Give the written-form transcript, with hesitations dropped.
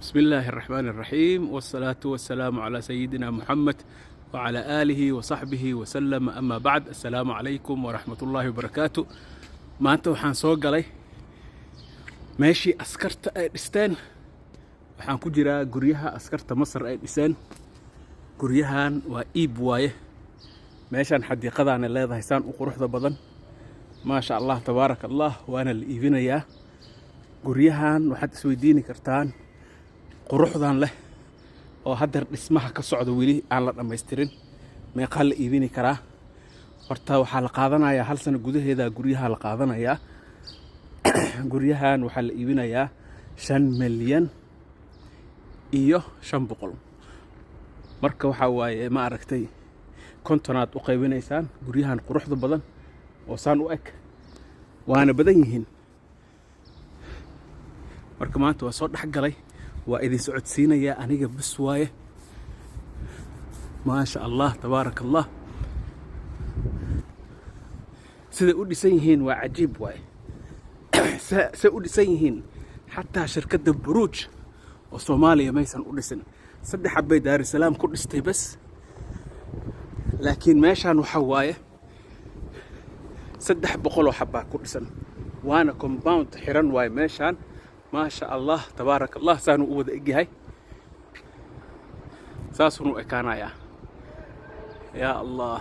بسم الله الرحمن الرحيم، والصلاة والسلام على سيدنا محمد وعلى آله وصحبه وسلم. أما بعد، السلام عليكم ورحمة الله وبركاته. Maanta waxaan soo galay meeshii askarta ay dhisteen. Waxaan ku jiraa guryaha askarta Masar ay dhiseen. Guryahan waa iib waaye. Meeshaan xadiiqadaana leedahay saan u quruxda badan, maasha Allah, tabaaraka Allah, waana la iibinayaa guryahan. Waxaad isweydiini kartaan, quruxdan leh oo haddeer dhismaha ka socda, weli aan la dhammaystirin, meeqaa la iibini karaa? Horta waxaa la qaadanayaa hal sano gudaheeda guryaha la qaadanayaa. Guryahan waxaa la iibinayaa 5,500,000. Marka waxaa waaye, ma aragtay, 50aad u qaybinaysaan guryahan quruxda badan oo saan u eg, waana badan yihiin. Marka maanta waa soo dhex galay, waa idin socodsiinayaa, aniga bas waaye. Maasha Allah, tabaaraka Allah, siday u dhisan yihiin waa cajiib waaye. Say u dhisan yihiin, xataa shirkadda Buruuj oo Soomaaliya maysan u dhisin. Saddex xabbay Daarusalaam ku dhistay bas, laakiin meeshaan waxaa waaye 300 xabbaa ku dhisan, waana compound xiran waaye meeshaan. Maasha Allah, tabaaraka Allah, saanuu u wada egyahay, saasuunu u ekaanayaa. Yaa Allah.